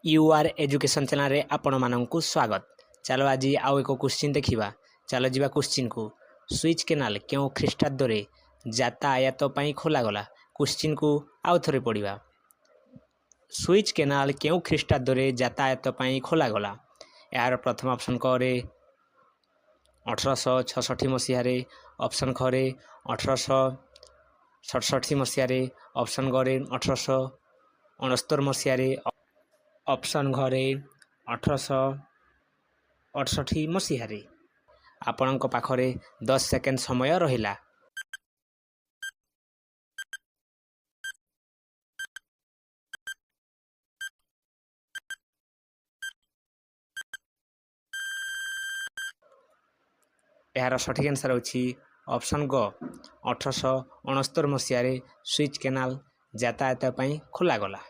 You R education ଚ୍ୟାନେଲରେ ଆପଣମାନଙ୍କୁ ସ୍ୱାଗତ। ଚାଲ, ଆଜି ଆଉ ଏକ କୋଶ୍ଚିନ୍ ଦେଖିବା। ଚାଲ ଯିବା କୋଶ୍ଚିନ୍କୁ। ସୁଇଜ୍ କେନାଲ କେଉଁ ଖ୍ରୀଷ୍ଟାବ୍ଦରେ ଯାତାୟାତ ପାଇଁ ଖୋଲାଗଲା? କୋଶ୍ଚିନ୍କୁ ଆଉ ଥରେ ପଢ଼ିବା। ସୁଇଜ୍ କେନାଲ କେଉଁ ଖ୍ରୀଷ୍ଟାବ୍ଦରେ ଯାତାୟାତ ପାଇଁ ଖୋଲାଗଲା? ଏହାର ପ୍ରଥମ ଅପସନ୍ କରେ 1866 ମସିହାରେ, ଅପସନ୍ ଖରେ 1867 ମସିହାରେ, ଅପସନ୍ ଗରେ 1869 ମସିହାରେ, ଅପସନ୍ ଘରେ 1868 ମସିହାରେ। ଆପଣଙ୍କ ପାଖରେ 10 ସେକେଣ୍ଡ ସମୟ ରହିଲା। ଏହାର ସଠିକ୍ ଆନ୍ସର୍ ହେଉଛି ଅପସନ୍ ଗ, 1869 ମସିହାରେ ସୁଇଜ୍ କେନାଲ ଯାତାୟାତ ପାଇଁ ଖୋଲାଗଲା।